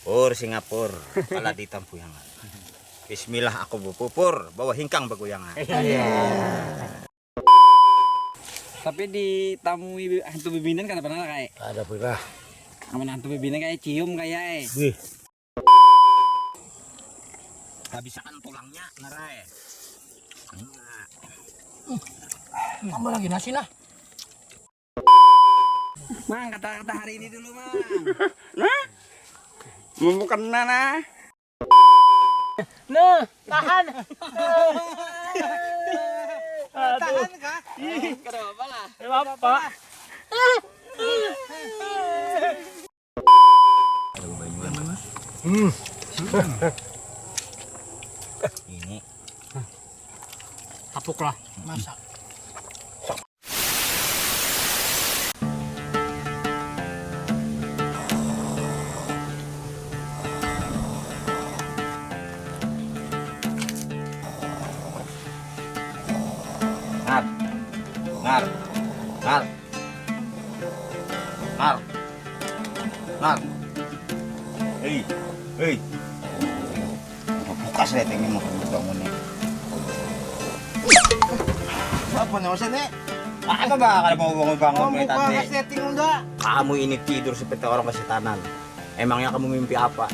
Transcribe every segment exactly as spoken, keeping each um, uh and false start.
Pur Singapur, kepala ditampuyangan. Bismillah aku bupupur, bawa hingkang baguyangan. Tapi ditamui hantu bibinian kada pernah lah kayak. Ada pernah. Amun hantu bibinian kayak cium kayak eh. Wih. Habisakan tulangnya narai. Tambah lagi nasi nah. Mang, kata-kata hari ini dulu, Mang. Nah, mau bukan nana. Nah, tahan. Tahan kah? Kada apa-apa lah. Apa? Hmm. Ini Tapuk lah. Masak. Ngar. Ngar. Ngar. Ngar. Ngar. Hei. Hei. Buka seletingnya mau bangun nih. Apa nih maksudnya? Apa bakal mau bangun-bangun oh, buka setting udah. Kamu ini tidur seperti orang kesetanan. Emangnya kamu mimpi apa?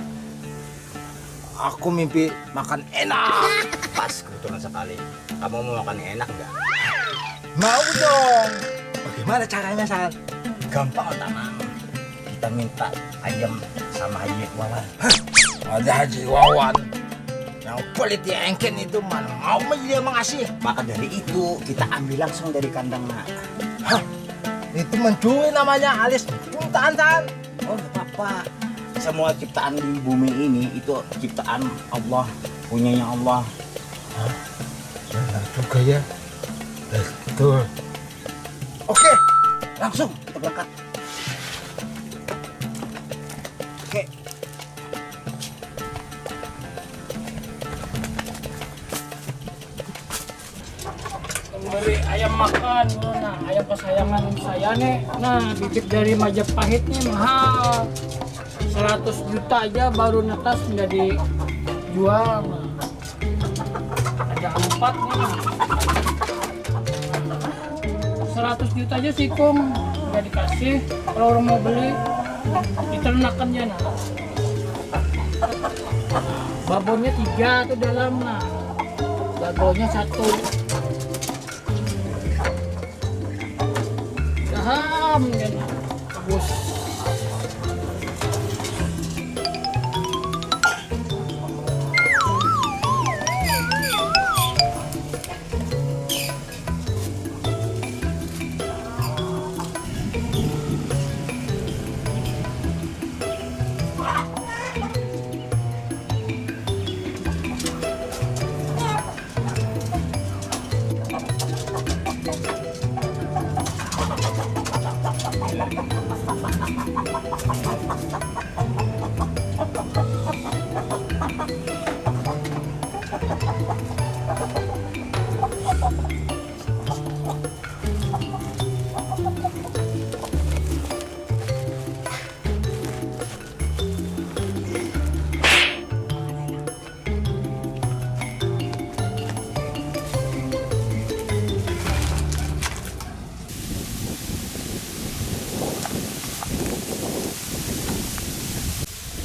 Aku mimpi makan enak. Pas kebetulan sekali. Kamu mau makan enak nggak? Mau dong. Bagaimana caranya, Sal? Gampang, Tamang. Kita minta ayam sama Haji Wawan. Ada Haji Wawan. Yang pelit di engken itu mana mau dia mengasih. Maka dari itu kita ambil langsung dari kandangnya. Hah? Itu mencuri namanya, alis puntaan, Sal. Oh, nggak apa-apa. Semua ciptaan di bumi ini itu ciptaan Allah, punyanya Allah. Hah? Benar juga ya. Betul. Oke, langsung kita berangkat. Oke. Memberi ayam makan, nah ayam kesayangan saya nih, nah bibit dari Majapahit nih mahal, seratus juta aja baru netas menjadi jual. Nah. Ada empat nih. Seratus juta aja sikung udah dikasih. Kalau orang mau beli, diternakannya nah. Babonnya tiga tuh dalam nah. Babonnya satu. Daham ya nah. Bagus.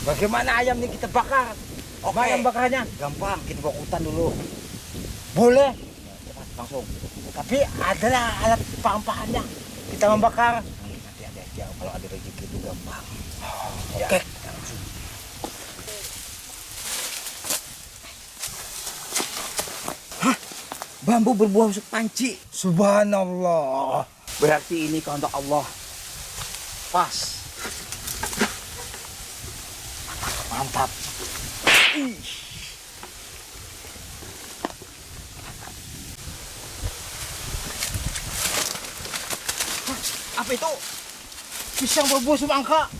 Bagaimana ayam ini kita bakar? Oke. Mana yang bakarnya? Gampang, kita bawa hutan dulu. Boleh. Cepat, langsung. Tapi adalah alat pampahannya. Kita membakar. Nanti ada aja, kalau ada rezeki itu gampang. Oh, ya. Oke. Hah? Bambu berbuah panci. Subhanallah. Berarti ini kehendak Allah. Pas. Mantap. Ih. Apa itu? Pisang berbuah semangka.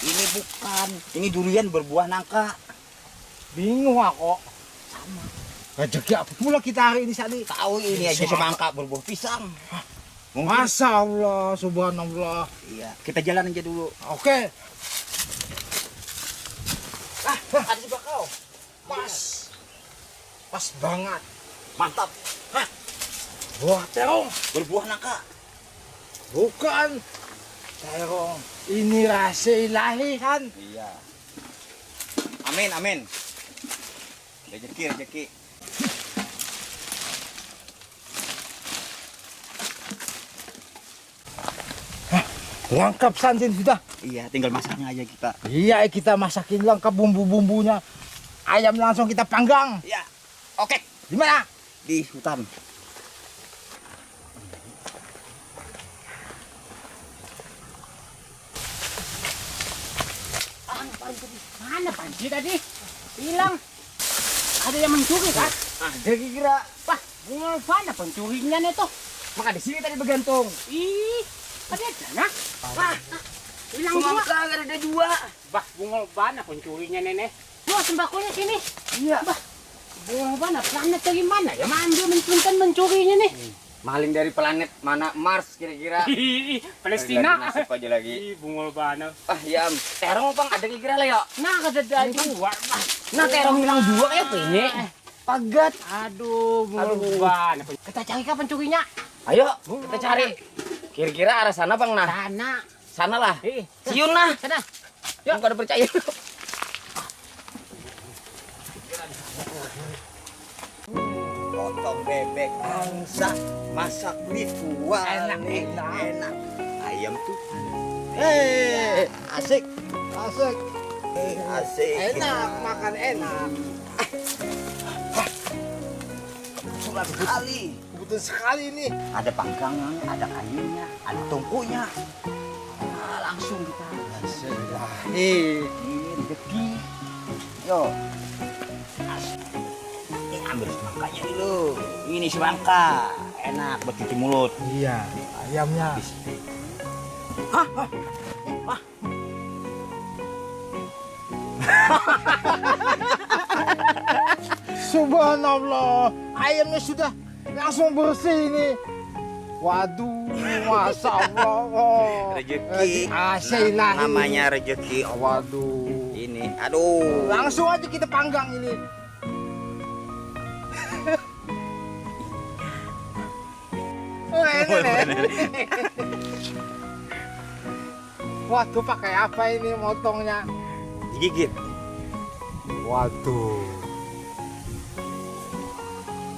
Ini bukan. Ini durian berbuah nangka. Bingung aku. Sama. Rezeki apa pula kita hari ini, Sani? Tahu ini aja semangka berbuah pisang. Mungkin... Masya Allah, subhanallah. Iya, kita jalan aja dulu. Oke. Hah? Ada di bakau. Pas. Pas banget. Mantap. Hah? Buah terong. Berbuah nangka. Bukan. Terong. Ini rasa ilahi kan? Iya. Amin, amin. Rezeki, rezeki. Hah, lengkap santin sudah. Iya, tinggal masaknya aja kita. Iya, kita masakin lengkap bumbu-bumbunya. Ayam langsung kita panggang. Iya. Oke. Di mana? Di hutan. Anu, Panji tadi. Mana Panji tadi? Hilang. Ada yang mencuri kah? Ada kira. Wah, bungul bana pencurinya nih tuh. Maka di sini tadi bergantung. Ih, ada aja nah. Wah, hilang dua. Semangka ada dua. Bah, bungul bana pencurinya nih nih. Dua sembakonya sini. Iya. Bah, bungul bana planet dari mana ya? Mana dia mencuntan mencurinya nih? Maling dari planet mana? Mars kira-kira. Ih, Palestina. Lagi nasib aja lagi. Ih, bungul bana. Ah, ya, Am. Terong pang ada kira-kira lah ya. Nah, kada ada dua, bah. Nah, terong hilang dua ya, apa ini? Pagat. Aduh, bungul Aduh. Bana. Kita cari kapan curinya? Ayo, kita cari. Kira-kira arah sana, Bang, nah. Sana. Sana lah. Ih, siun lah. Sana. Yuk. Kada percaya. Potong bebek angsa, masak mie kuah. Enak, nih, enak. Enak. Ayam tuh. Hei, asik. Asik. Eh, asik. Enak, makan enak. Sudah sekali. Kebetulan sekali ini. Ada panggangan, ada kayunya, ada tungkunya. Ah, langsung kita. Bismillah. Ini rezeki. Yo. As. Ini ambil semangkanya dulu. Ini semangka. Enak buat cuci mulut. Iya, ayamnya. Habis. Hah? Hah? Hah? Subhanallah, ayamnya sudah langsung bersih ini. Waduh, masya Allah. Oh. Rezeki. Rezeki, ah, nam-, ilahi. Namanya rezeki Allah. Waduh. Ini, aduh. Langsung aja kita panggang ini. Oh, enak, ya? Waduh, pakai apa ini motongnya? Digigit. Waduh.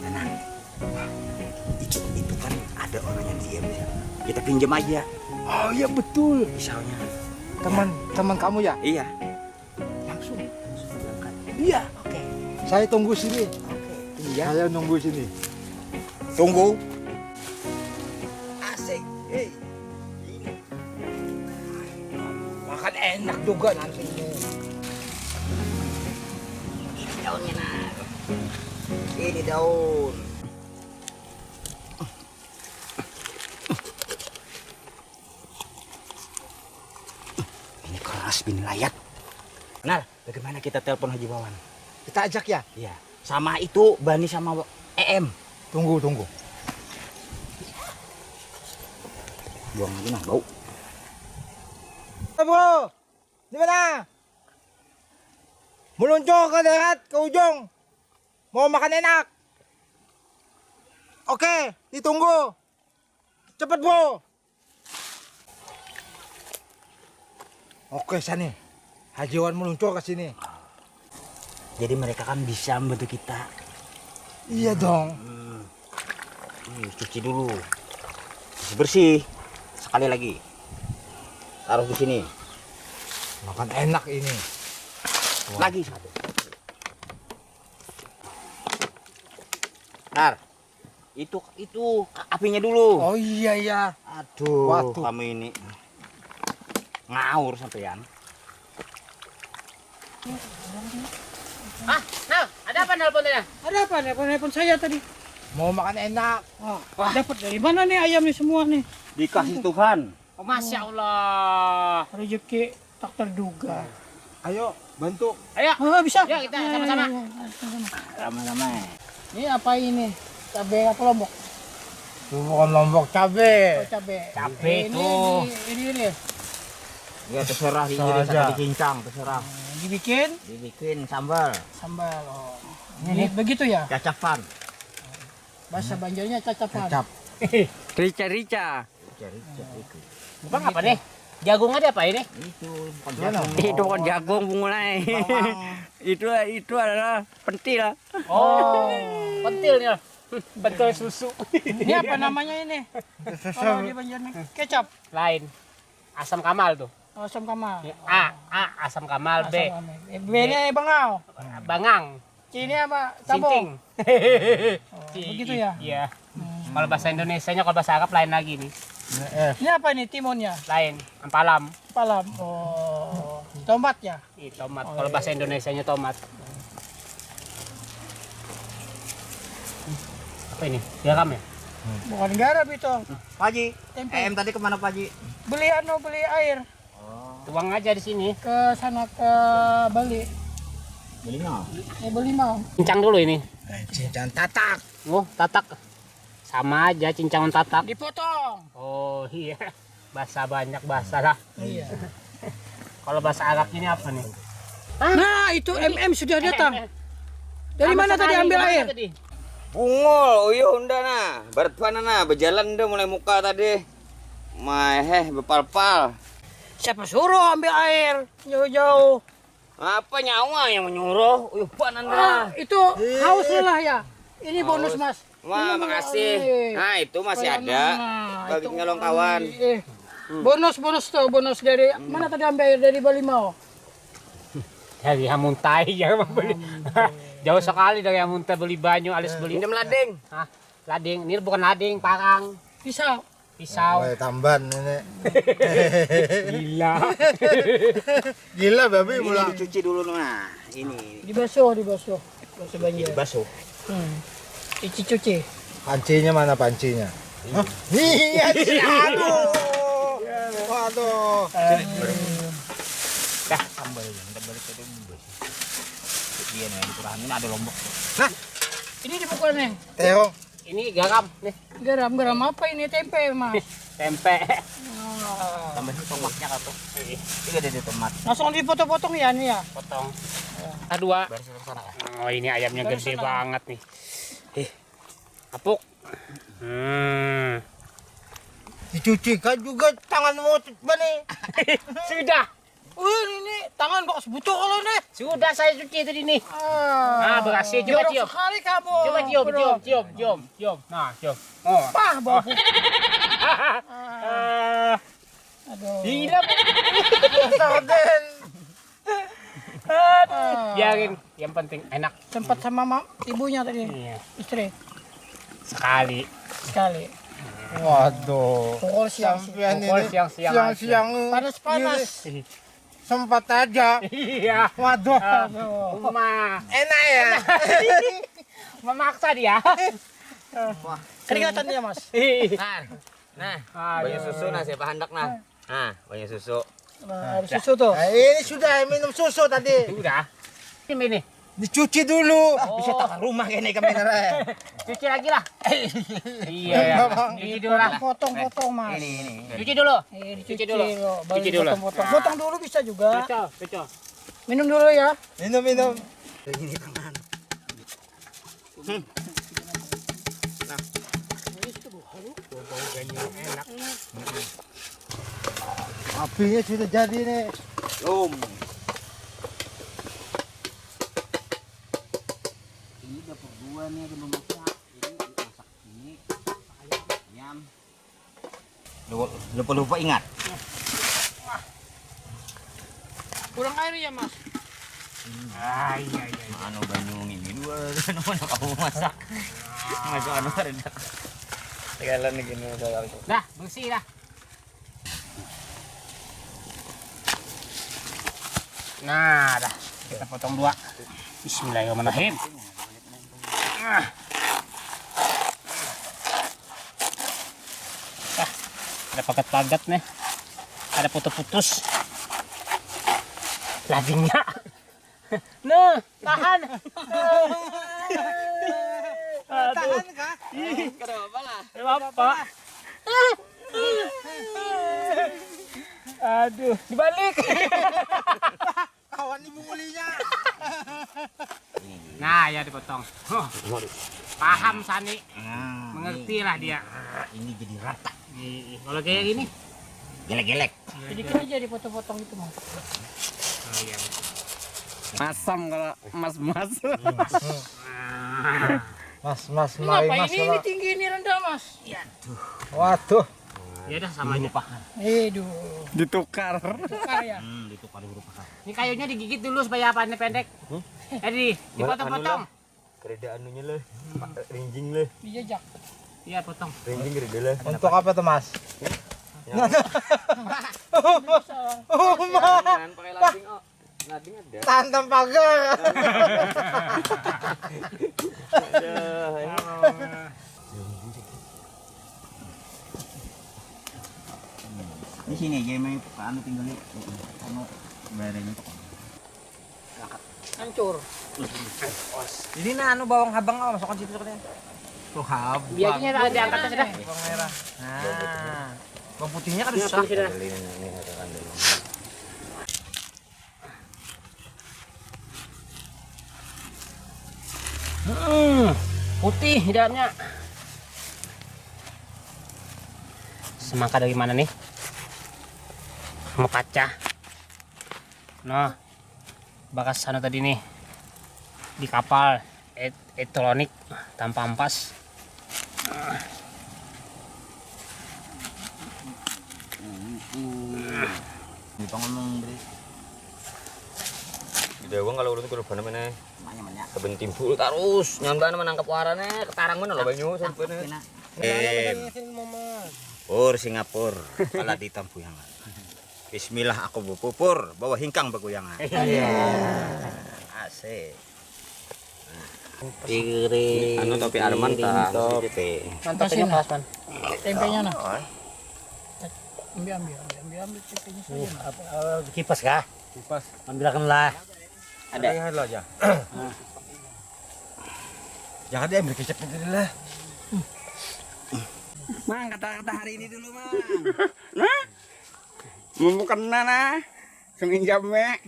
Tenang. Wah, itu, itu kan ada orang yang diam ya. Kita pinjam aja. Oh iya, betul. Misalnya. Teman, ya, teman kamu ya? Iya. Langsung, langsung berangkat. Iya. Oke. Saya tunggu sini. Oke. Iya. Saya nunggu sini. Tunggu. Asik. Hei. Ini. Makan enak juga nanti ini. Ini daunnya, nah. Ini daun. Ini keras, bini layat. Benar, bagaimana kita telepon Haji Wawan? Kita ajak ya? Iya. Sama itu, Bani sama E M. Tunggu, tunggu. Buang lagi nah, bau. Eh, bro, di mana? Meluncur ke darat, ke ujung. Mau makan enak. Oke, ditunggu. Cepet, bro. Oke, sani. Haji Wan meluncur ke sini. Jadi mereka kan bisa membantu kita. Iya dong. Hmm. Hmm, cuci dulu. Bersih-bersih. Sekali lagi. Taruh di sini. Makan enak ini. Wah. Lagi satu. Nar. Itu, itu apinya dulu. Oh iya, iya. Aduh, waduh, kamu ini. Ngawur sampean. Ah, Nal, ada apa nelpon tadi? Ada apa nelpon, nelpon saya tadi? Mau makan enak. Wah, wah, dapat dari mana nih ayam nih semua nih? Dikasih Tuhan. Oh, Masya Allah. Rezeki tak terduga. Ayo, bantu. Ayo. Oh, bisa. Yuk, kita sama-sama. Ayo, ayo, ayo, sama-sama. Sama-sama. Ini apa ini? Cabe apa lombok? Itu bukan lombok, cabe. Oh, cabe. Cabe ini, itu. Ini, ini, ini. Ya, terserah, diiris atau dicincang, terserah. Dibikin Dibikin sambal. Sambal. Oh. Ini begitu ya? Cacapan. Bahasa Banjarnya cacapan. Cacap. Rica-rica. Cari cari. Bukan apa nih? Jagung ada apa ini? Itu bukan jagung. Itu bukan jagung, bungun aja. Itu itu adalah pentil. Oh, pentilnya. Pentil susu. Ini apa namanya ini? Kalau di Banjarmasin kecap. Lain. Asam kamal tuh. Asam kamal. A, A asam kamal, B. B-nya bangau. Bangang. C ini apa? Cabong. Sinting. Oh, begitu ya? Iya. Kalau bahasa Indonesianya, kalau bahasa Arab lain lagi nih. Ini apa ini timunnya? Lain. Ampalam. Palam. Oh, tomat ya? Ih, tomat. Kalau bahasa Indonesianya tomat. Apa ini? Garam ya? Bukan garam itu. Pak Haji, Tempe. E M tadi kemana Pak Haji? Beli anu, beli air Tuang aja di sini. ke sana ke Bali. Beli mau. Eh, beli mau. Cincang dulu ini. Cincang tatak. Oh, tatak. Sama aja cincangan tatak. Dipotong. Oh iya. Bahasa banyak bahasa lah. Iya. Kalau bahasa Arabnya ini apa nih? Nah, itu M M sudah datang. Dari mana tadi ambil air? Bungul, uyuh unda nah. Barat bana nah, berjalan dah mulai muka tadi. Maheh, bepal-pal. Siapa suruh ambil air jauh-jauh? Apa nyawa yang menyuruh? Uyuh bana Ah, nah. Itu haus lelah ya. Ini bonus, Mas. Wah, Ini makasih. melalui Nah, itu masih pelayanan. Ada. Nah, Bagi itu nyolong kawan. Eh, bonus bonus tuh, bonus dari mana tadi ambil air? Dari Bali mau. Dari Hamuntai ya membeli. Jauh sekali dari Hamuntai beli banyu alis beli. Minum lading. Hah? Lading, ini bukan lading, parang. Bisa. Pisau. Woi, tamban ini. Gila. Gila babi pulang. Dicuci dulu nah. Ini. Dibasuh, dibasuh. Basuh banjir. Basuh. Hmm. Dicuci. Pancinya mana pancinya? Hah? Iya, aduh. Waduh. Dah sambal ini, kita balik ke dulu. Iya nih, dikurahin ada lombok. Ini dibuka nih. Teo. Ini garam nih, Garam-garam apa ini, tempe, Mas? Tempe. Oh. Tambahin tomatnya apa? Ini ada di tomat. Langsung dipotong-potong ya nih ya. Potong. Ah, dua. Baris ke sana kan? Oh, ini ayamnya Baru gede senang. Banget nih. Ih. Apuk. Hmm. Dicuci kan juga tanganmu bani. Sudah. Wih, ini tangan kok sebutuh kalau nih. Sudah saya cuci tadi nih. Ah, Ah, berhasil. Coba jorok cium. Sekali kamu. Coba cium, Bro. cium, cium, cium, cium. Nah, cium. Oh. Pah, bau. Ah. Aduh. Gila. Sarden. Ah. Biarin, yang penting enak. Sempat sama mam, ibunya tadi, Iya. Istri. Sekali. Sekali. Waduh. Pukul siang sih. Sampean ini Pukul siang-siang aja. siang-siang Panas-panas. ini sempat aja. Iya. Waduh. Aduh. Uma. Enak ya. Memaksa dia. Keringatan dia, Mas. Ih. Nah, nah, Aduh. Banyu susu nah, siapa hendak nah? Nah, banyu susu. Nah, harus susu tuh. Nah, ini sudah minum susu tadi. Udah. Ini nih. Dicuci dulu. Bisa tahu rumah kayak ini kami nah. Cuci lagi lah. Iya. Cuci dulu lah. Potong-potong, Mas. Ini, ini, ini. Cuci dulu. Eh, Cuci dulu. Baru Cuci dulu. Potong-potong. Potong dulu bisa juga. Cuci, cuci. Minum dulu ya. Minum minum. Ini tangan. Bau ganjil enak. Apinya sudah jadi nih. Lum. Ini dapur gua nih, ada memasak. Ini masak ini, masak ayam. Lupa, lupa, lupa ingat. Kurang air ya, Mas. Ah, iya, iya. Anu banyu ini dua, mana kamu masak? Masuk anu ada. Segala nih gini masalah aku. Dah, bersih dah. Nah, dah. Kita potong dua. Bismillahirrahmanirrahim. Ah. Ah, ada pagat-pagat nih. Ada putus-putus. Dagingnya. Nah, tahan. Aduh. Kada apa-apa lah. Apa? Aduh, dibalik. Kawan Nah, ya dipotong. Huh, paham Sani. Nah, mengerti lah dia. Ini jadi rata. Nih, kalau kayak gini, gelek-gelek. Jadi kita jadi potong-potong gitu, Mas. Oh, iya. Masam kalau mas-mas. Mas, mas, mari, apa mas, ini, ini tinggi, ini rendah, Mas. Waduh. Ya udah, sama aja. Ditukar. Tukar ya. Hmm, ditukar huruf K. Ini kayunya digigit dulu supaya apa, ini pendek. Hmm? Eh, di, dipotong-potong. Kereda anunya lah, rinjing lah. Dijajak. Iya, potong. Rinjing kereda lah. Untuk apa tuh, Mas? Oh, Mas. Jangan pakai lading, oh. Lading ada. Tanam pagar. Ada. Di sini aja, main anu tinggal, anu, bayarnya tuh. Hancur. Ini nah, anu, bawang habang, oh, masukkan situ katanya. Tuh habang. Biasanya ada angkat sudah. Bawang merah. Nah. Bawang putihnya kan susah. Ini ada kandungan. Hmm, putih di dalamnya. Semangka dari mana nih? Mau pacah. Nah, bakas anu tadi nih, di kapal, et-, electronic tanpa ampas. Ini pang ngomong, Bri. Di Dawang kalau ulun kudu mana mana. Mana, mana? Kebun timbul terus. Nyambana menangkap warane, ketarang mana lo banyu sampai. Em. Pur Singapura, kalau ditampuyangan. Bismillah aku bepupur, bawa hingkang begoyangan. Iya. Asik. Piring, anu, topi Arman, piring, tah, topi. Mantap ini, Mas, Man. Tempenya nah. Ambil, ambil, ambil, ambil, ambil tempenya saja. Apa, eh, kipas kah? Kipas. Ambilkan lah. Ada. Ada yang ada aja. Jangan diambil kecap itu dulu lah. Mang, kata-kata hari ini dulu, Mang. Nah, mau kena nah. Sing injam, Mek.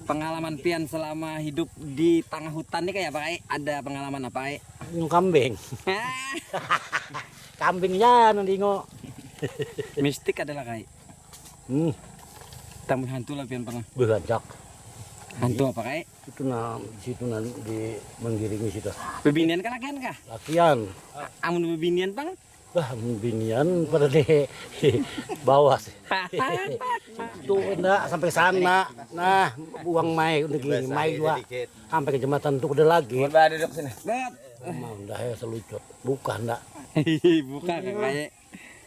Pengalaman pian selama hidup di tengah hutan ni kayak apa, Kai? Ada pengalaman apa, Kai? Nang kambing. Kambing ya, nang dingo. Mistik adalah, Kai. Hmm. Tamu hantu lah pian pernah. Belancak. Hantu apa, Kai? Itu nah, di situ nah, di menggiringi situ. Bebinian kah, lakian kah? Lakian. Amun bebinian pang? Bah, binian pada di bawah sih. Tuh, ndak sampai sana. Nah, buang mai udah gini, mai dua. Sampai ke jembatan tuh udah lagi. Coba duduk sini. Mau dah ya selucut. Buka ndak? Buka, Kak, kayak.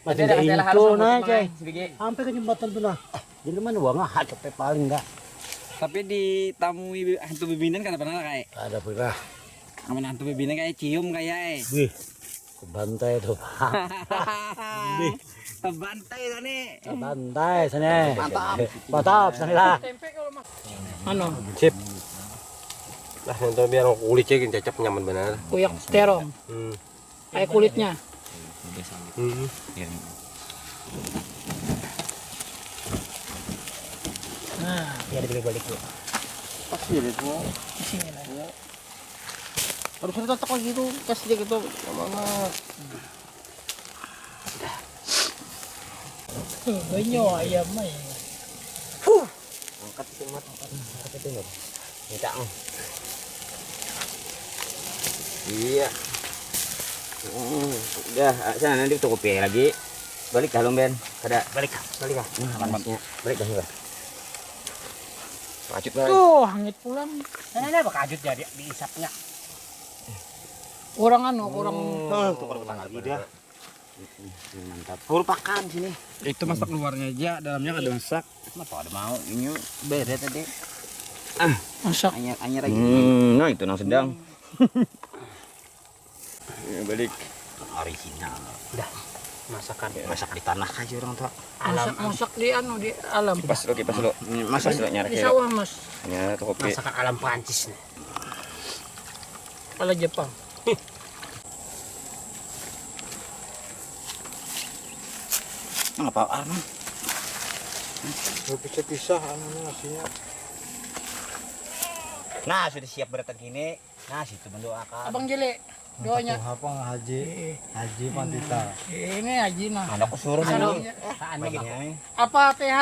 Masih ada inco nah, Cai. Sampai ke jembatan tuh nah. Jadi mana uang ah, cepet paling ndak. Tapi ditamui hantu bebinian kada pernah lah, Kai? Ada pernah. Amun hantu bebinian kayak cium kayak, eh. Wih. Kebantai tuh, Pak. Kebantai tadi. Kebantai sana. Mantap. Mantap sana lah. Anu. Sip. Lah, untuk biar kulitnya gini cocok, nyaman benar. Kuyak terong. Hmm. Kayak kulitnya. Hmm. Nah, biar balik-balik dulu. Pas ya, itu. Di sini lah. Ya. Harus ada cocok lagi tuh, kasih dia gitu. Lama amat. Tuh, banyak ayam aja. Huh. Angkat itu, Mat. Angkat itu, Mat. Minta, oh. Iya. Hmm, udah, ah, sana nanti tutupi lagi. Balik kah, Lom, Ben? Kada. Balik kah? Balik kah? Nah, panasnya. Balik kah, Lom? Lanjut, Bang. Tuh, hangit pulang. Nah, nah, nah, bakajut jadi diisapnya. Kurang anu, kurang. Hmm, tukar utang lagi dah. Mantap. Pur pakan sini. Itu masak luarnya aja, dalamnya kada masak. Kenapa ada mau? Ini beda tadi. Ah, masak. Anyar, anyar lagi. Hmm, nah itu nang sedang. Ya, balik. Original. Dah, masakan. Ya, masak di tanah aja orang tua. Alam. Masak, masak di anu, di alam. Kipas dulu, kipas dulu. Ini masak dulu, nyari di sawah, Mas. Ya, kopi. Masakan alam Prancis nih. Kepala Jepang. Ngapa, Arman? Berpisah-pisah anunya nasinya. Nah, sudah siap berdatang kini. Nah, situ mendoakan. Abang Jele, doanya. Apa Haji? Haji Pandita. Ini Haji nah. Anak suruh Anu, dulu. Begini. Apa P H?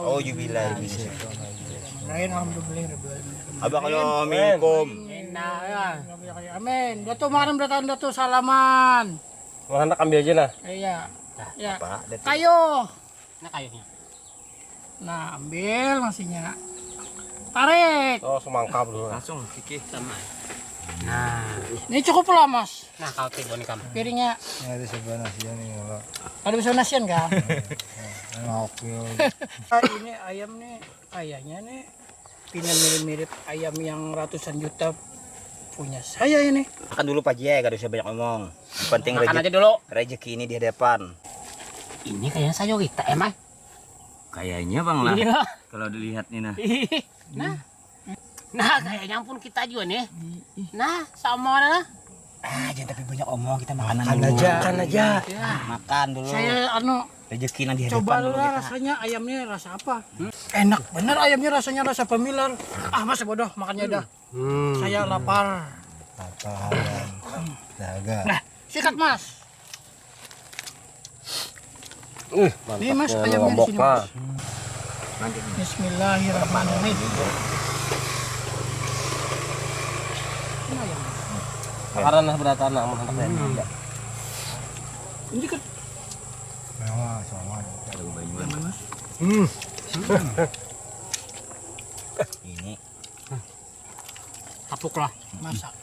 Oh, jubilai. Lain alhamdulillah. Abah kalau assalamualaikum. Nah, ya. Amin. Datu makan berdatang datu salaman. Wah, anak ambil aja nah. Iya. Ya. Apa? Ada tuh. Kayu. Nah kayunya. Nah, ambil nasinya. Tarik. Oh, semangka dulu. Langsung kiki. Nah, Ini cukup lah, Mas. Nah kalau tiba nih kamu. Piringnya Ini ada sebelah nasinya nih kalau ada bisa nasian kah? Ngawak ya. Ah, ini ayam nih kayaknya nih pina mirip-mirip ayam yang ratusan juta punya saya ini. Makan dulu Pak Jie, gak usah banyak ngomong. Yang penting Makan rezeki, aja dulu. Rezeki ini di hadapan. Ini kayaknya sayorita emang. Kayaknya bang lah. Iya. Kalau dilihat nih nah. Nah. Nah, kayaknya ampun kita juga nih. Nah, sama lah. Ah, jangan tapi banyak omong, kita makanan Makan dulu. aja. Makan aja. Makan dulu. Saya anu Rezeki nanti di coba hadapan dulu dulu lah kita. Rasanya ayamnya rasa apa? Enak bener ayamnya rasanya rasa pemilar. Ah, masa bodoh makannya dah. Hmm. Saya lapar. Apa hal yang jaga? Nah, sikat Mas. Uh, Ini Mas mantapnya ayamnya di lombok sini mah. Mas. Bismillahirrahmanirrahim. Ini ayam. Karena beratan namun hendak main juga. Ini kan Nah, sama. yang mana? Hmm. Ini Tapuk lah, masak.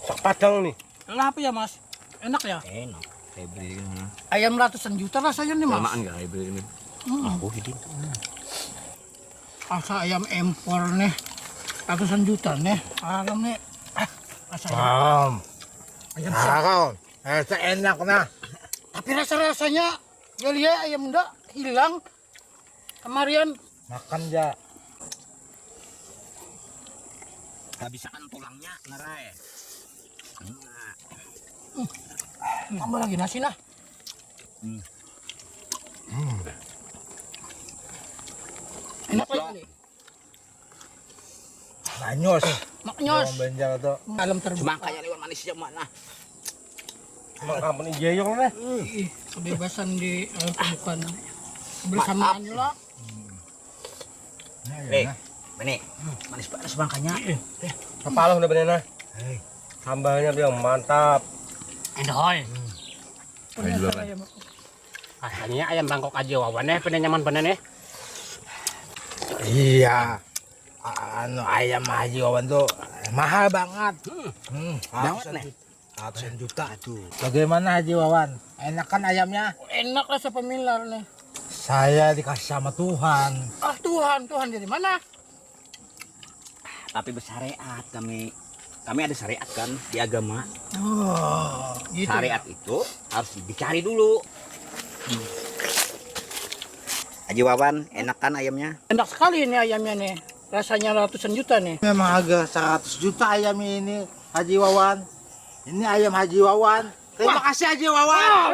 Sak padang nih. Lah apa ya Mas? Enak ya? Enak. Hybrid ini. Ayam ratusan juta rasanya nih Mas. Lamaan gak hybrid ini? Hmm. Aku gini. Asa ayam impor nih. Ratusan juta nih. Ayam nih. Ah, asa ayam. Paham. Ayam Nah, kau. Eh, enak nah. Tapi rasa-rasanya ya lihat ayam ndak hilang. Kemarin Makan ja. Habisakan tulangnya, ngerai. tambah lagi nasi nah. Enak lagi. Manyus. Maknyos. Orang Banjar tuh. Alam terbuka. Semangkanya lewat manisnya mana? Emang kamu nih jayong nih. Ih, kebebasan di alam terbuka. Bersamaan lah. Nah, ya, Nih, nah. Ini manis banget semangkanya. Kepala udah bener nah. Hei, Sambalnya dia mantap. Endoy. Penasaran ya, Mak. Rasanya ayam bangkok aja wawan eh, pina nyaman bener nih. iya. Anu ayam Haji Wawan tuh mahal banget. Hmm, Banget nih. Ratusan juta. Aduh. Bagaimana Haji Wawan? Enak kan ayamnya? Enak rasa pemilar nih. Saya dikasih sama Tuhan. Ah Tuhan, Tuhan dari mana? Tapi bersyariat kami. Kami ada syariat kan di agama. Oh, gitu. Syariat itu harus dicari dulu. Haji Wawan, enak kan ayamnya? Enak sekali ini ayamnya nih. Rasanya ratusan juta nih. Memang harga seratus juta ayam ini Haji Wawan. Ini ayam Haji Wawan. Terima kasih Haji Wawan.